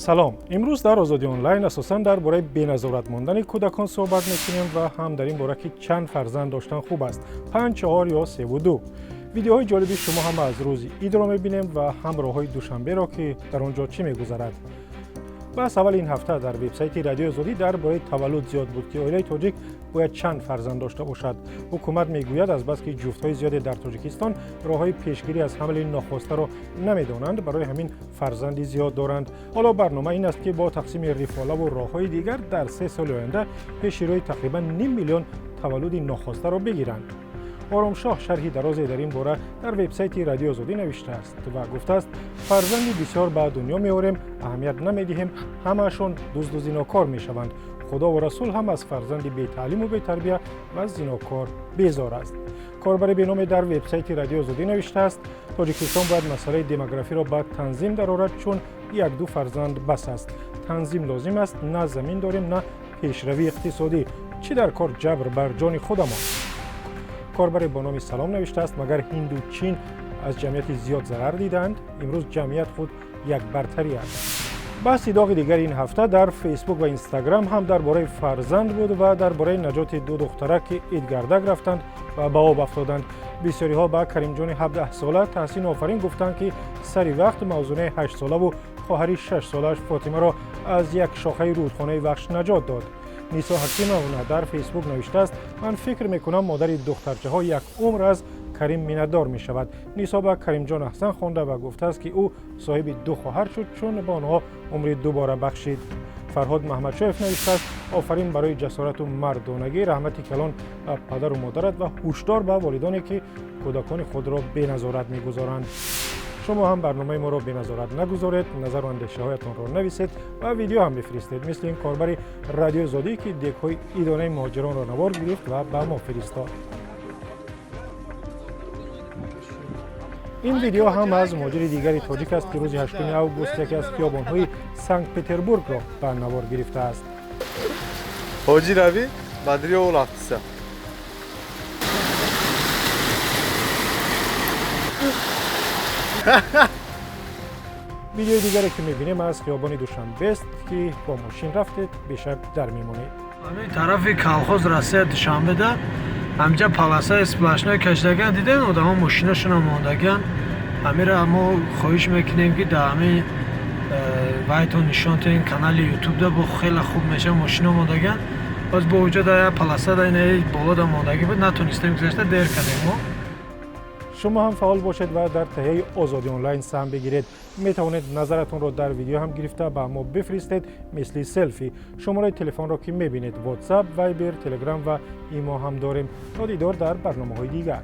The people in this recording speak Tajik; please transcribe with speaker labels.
Speaker 1: Салом. Имрӯз дар Озодӣ онлайн асосан дар бораи беназорат мондани кӯдакон суҳбат мекунем ва ҳам дар ин бора, ки чанд фарзанд доштан хуб аст: панҷ, чаҳор ё севу ду. Видеоҳои ҷолиби шумо ҳам аз рӯзи идро мебинем ва ҳам роҳҳои Душанберо, ки дар он ҷо чӣ мегузарад. Баҳс аввали ин ҳафта дар вебсайти Радиои Озодӣ дар бораи таваллуд зиёд буд, ки оилаи тоҷик бояд чанд фарзанд дошта бошад. Ҳукумат мегӯяд, азбаски ҷуфтҳои зиёде дар Тоҷикистон роҳҳои пешгирӣ аз ҳамли нохостаро намедонанд, барои ҳамин фарзанди зиёд доранд. Ҳоло барнома ин аст, ки бо тақсими рифолаву роҳҳои дигар дар 3 соли оянда пеши рӯи тақрибан ним миллион таваллуди нохостаро бигиранд. Оромшоҳ шарҳи дарозе дар ин бора дар вебсайти Радиои Озодӣ навиштааст ва гуфтааст: фарзанди бисёр ба дунё меорем, аҳамият намедиҳем, ҳамаашон дузду зинокор мешаванд. Худову Расул ҳам аз фарзанди бетаълиму бетарбия ва зинокор безор аст. Корбари беноме дар вебсайти Радиои Озодӣ навиштааст: Тоҷикистон бояд масъалаи демографиро ба танзим дарорад, чун як-ду фарзанд бас аст, танзим лозим аст. На замин дорем, на пешравии иқтисодӣ. Чӣ дар кор ҷабр бар ҷони худамон? Корбаре бо номи Салом навиштааст: магар Ҳинду Чин аз ҷамъияти зиёд зарар дидаанд? Имрӯз ҷамъият худ як бартарӣ аст. Баҳси доғи дигари ин ҳафта дар Фейсбук ва Инстаграм ҳам дар бораи фарзанд буд ва дар бораи наҷоти ду духтарак, ки идгардак рафтанд ва ба об афтоданд. Бисёриҳо ба Каримҷони 17сола таҳсину офарин гуфтанд, ки сари вақт Мавзунаи 8солаву хоҳари 6солааш Фотимаро аз як шохаи рӯдхонаи Вахш наҷот дод. Нисо Ҳакимовна дар Фейсбук навиштааст: ман фикр мекунам, модари духтарчаҳо як умр аз Карим миннатдор мешавад. Нисо ба Каримҷон аҳсан хонда ва гуфтааст, ки ӯ соҳиби ду хоҳар шуд, чун ба онҳо умри дубора бахшид. Фарҳод Маҳмадшоев навиштааст: офарин барои ҷасорату мардонагӣ, раҳмати калон ба падару модарат ва ҳушдор ба волидоне, ки кӯдакони худро беназорат мегузоранд. Шумо ҳам барномаи моро беназорат нагузоред, назару андешаҳоятонро нависед ва видео ҳам бифиристед, мисли ин корбари Радиои Озодӣ, ки дегҳои идонаи муҳоҷиронро навор гирифт ва ба мо фиристод. Ин видео ҳам аз муҳоҷири дигари тоҷик аст, ки рӯзи 8 август яке аз хиёбонҳои Санкт Петербургро ба навор гирифтааст.
Speaker 2: Ҳоҷӣ равӣ бадрӣ ол рафтиса.
Speaker 1: Видеои дигаре, ки мебинем, аз хиёбони Душанбест, ки бо мошин рафтед, бешак дар мемонед.
Speaker 3: Ҳамин тарафи колхоз Россия Душанбеда ҳамҷа полосаи сплошной кашидаган, дидем, одамо мошинашона мондаган. Ҳамира мо хоҳиш мекунем, ки дар ҳамин вайтон нишон тиҳем, канали Ютубда бо хеле хуб меша. Мошино мондаган, боз бо уҷа да я полоса да ина болода мондагӣ буд, натонистем гузашта, дер кардем мо.
Speaker 1: Шумо ҳам фаъол бошед ва дар таҳияи Озодӣ онлайн саҳм бигиред. Метавонед назаратонро дар видео ҳам гирифта ба мо бифиристед, мисли селфи. Шумораи телефонро, ки мебинед, Ватсап, Вайбер, Телеграм ва Имо ҳам дорем. То дидор дар барномаҳои дигар.